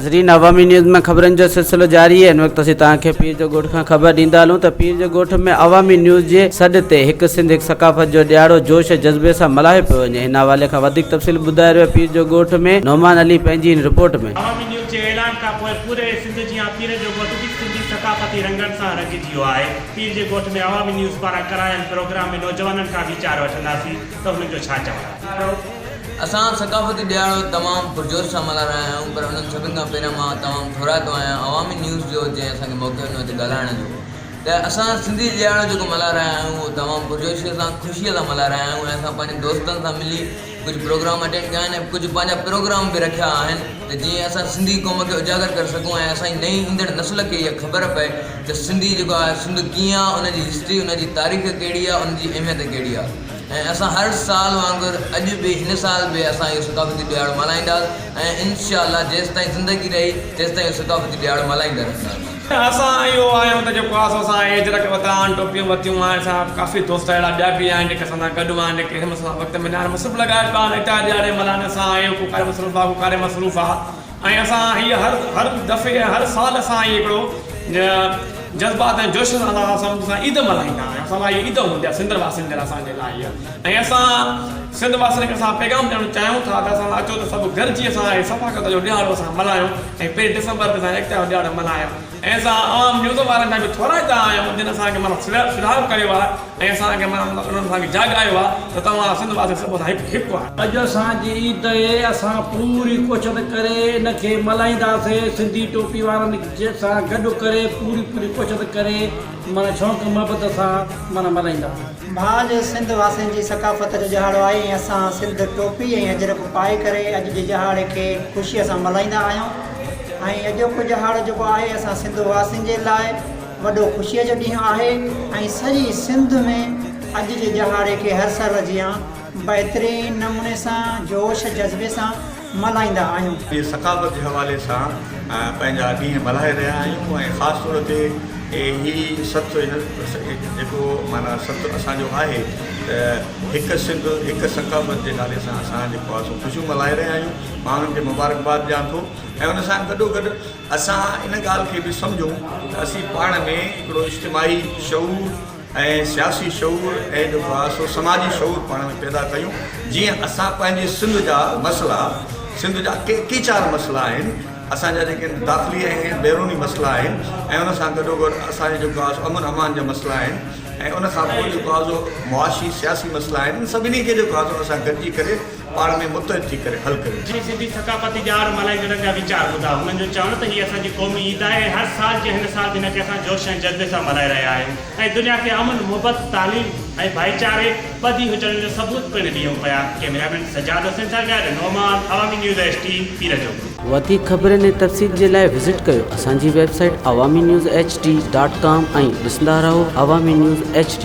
ناظرين عوامي نيوز ۾ خبرن جو سلسلو جاري آهي ان وقت اسين توهان کي پير جو ڳوٺ کان خبر ڏيندا هلون ته پير جو ڳوٺ ۾ عوامي نيوز جي سڏ تي هڪ سنڌ هڪ ثقافت جو ڏهاڙو جوش ۽ جذبي سان ملهايو پيو وڃي هن حوالي کان وڌيڪ تفصيل ٻڌائي رهيو آهي پير جو ڳوٺ ۾ نعمان علي پنهنجي هن رپورٽ ۾. عوامي نيوز جي اعلان کان پوء پوري سنڌ جيان پير جو ڳوٺ به سنڌي ثقافتي رنگن سان رنگجي ويو آهي پير جي ڳوٺ ۾ عوامي نيوز پاران ڪرايل پروگرام ۾ نوجوانن کان ويچار وٺنداسين ته هنن جو ڇا چوڻ آهي. اسان ثقافتي ڏهاڙو تمام پرجوش سان ملهائي رهيا آهيون پر انهن سڀن کان پهريان مان تمام ٿورائتو آهيان عوامي نيوز جو جنهن اسان کي موقعو ڏنو هتي ڳالهائڻ جو ته اسان سنڌي ڏهاڙو جيڪو ملهائي رهيا آهيون اهو تمام پرجوشي سان خوشي سان ملهائي رهيا آهيون ۽ اسان پنهنجن دوستن سان ملي ڪجهه پروگرام اٽينڊ ڪيا آهن ۽ ڪجهه پنهنجا پروگرام به رکيا آهن ته جيئن اسان سنڌي قوم کي اجاگر ڪري سگهون ۽ اسان جي نئين ايندڙ نسل کي اها خبر پئي ته سنڌي جيڪو آهي سنڌ ڪيئن آهي ان جي هسٽري ان جي تاريخ ڪهڙي آهي ان جي اهميت ڪهڙي آهي. ۽ اسان هر سال وانگر اڄ به هن سال به اسان اهو ثقافتي ڏهاڙو ملهائينداسين ۽ انشاء الله جيستائين زندگي رهي تيستائين اهو ثقافتي ڏهاڙو ملهائيندا رهنداسين. اسان اهو آهيون ته جيڪو آهي سو اسان اجرڪ ورتا آهن ٽوپيون ورتيون آهن اسان ڪافي دوست اهڙا ٻيا به آهن جيڪي اسان سان گڏ آهن جيڪي هن مهل وقت ۾ ناهن مصروف لڳا پيا آهن ايترا ڏهاڙي ملهائڻ اسان آهيون ڪو ڪاري مصروف آهي ڪو ڪاري مصروف آهي ۽ اسان هيء هر هر دفعي ۽ هر سال اسان هي هڪڙو جذبات ۽ جوش سان اسان سمجهه سان عيد ملهائيندا آهيون اسان لاء هيء عيد هوندي آهي سنڌ واسين جي لاء اسان جي لاء هيء ۽ اسان سنڌ واسين کي اسان پيغام ڏيڻ چاهيون ٿا ته اسان اچو ته سڀ گڏجي اسان هي ثقافت جو ڏهاڙو اسان ملهايون ۽ پهرين ڊسمبر تي اسان ايڪتا جو ڏهاڙو ملهايون ۽ اسان عوام نيوز وارن جا به ٿورائتا آهيون جن اسان کي معنيٰ سلهاڙ ڪيو آهي ۽ اسان کي معنيٰ انهن اسان کي جاڳايو آهي ته توهان سنڌ واسي سڀ اسان هڪ هڪ آهيون. اڄ اسان جي عيد اهي اسان پوري ڪوشش ڪري ان کي ملهائينداسي سنڌي ٽوپي وارن سان گڏ ڪري پوري پوري ڪوشش ڪري معنيٰ شوق محبت سان معنيٰ ملهائينداسي. ڀاڄ سنڌ واسين جي ثقافت جو ڏهاڙو آهي ۽ اسان سنڌ ٽوپي ۽ اجرڪ پائي ڪري اڄ جي ڏهاڙي کي خوشيء سان ملهائيندا آهيون ۽ اڄوڪو ڏهاڙو جيڪو آهي اسان سنڌ واسين جي لاء وڏو خوشيء جو ڏينهن آهي ۽ سڄي سنڌ ۾ اڄ جي ڏهاڙي کي هر سال جيان بهترين نموني سان جوش جذبي سان ملهائيندا آهيون. جي ثقافت جي حوالي سان پنهنجا ڏينهن ملهائي رهيا آهيون ۽ خاص طور تي هي ست جيڪو معنيٰ ست اسان جو آهي ته هڪ سنڌ هڪ ثقافت جي نالي سان اسان جيڪو آهي سو خوشيون ملهائي رهيا آهيون مان انهن کي مبارڪباد ڏيان ٿو ۽ ان سان گڏو گڏ اسان ان ڳالهه کي به سمجهون ته اسين پاڻ ۾ هڪڙو اجتماعي شعور ۽ سياسي شعور ۽ جيڪو آهي سو سماجي شعور پاڻ ۾ پيدا ڪيون جيئن اسان پنهنجي سنڌ جا مسئلا سنڌ جا ڪي ڪيچار مسئلا آهن اسان جا جيڪي داخلي ۽ بيروني مسئلا آهن ۽ ان سان گڏو گڏ اسان جي جيڪو آهي سو امن امان جا مسئلا آهن ۽ ان کان پوء جيڪو آهي سو معاشي سياسي مسئلا آهن ان سڀني کي جيڪو آهي سو اسان گڏجي ڪري پاڻ ۾ متحد ٿي ڪري حل ڪريون. جي سنڌي ثقافتي ڏهاڙو ملهائيندڙن جا ويچار ٻڌا. هنن جو چوڻ ته هي اسان جي قومي عيد آهي ۽ هر سال جيان هن سال به هن کي اسان جوش ۽ جذبي سان ملهائي رهيا آهيون ۽ دنيا کي امن، محبت، تعليم ۽ ڀائيچاري ٻڌي هجڻ جو ثبوت پڻ ڏيون پيا. ڪئميرا مين سجاد حسين سان گڏ نعمان، عوامي نيوز ايڇ ٽي، پيرجوڳو. وڌيڪ خبرن ۽ تفصيل جي لاء وزٽ ڪيو اسان جي website Awami news H D dot com ۽ ڏسندا رهو عوامي نيوز ايڇ ڊي.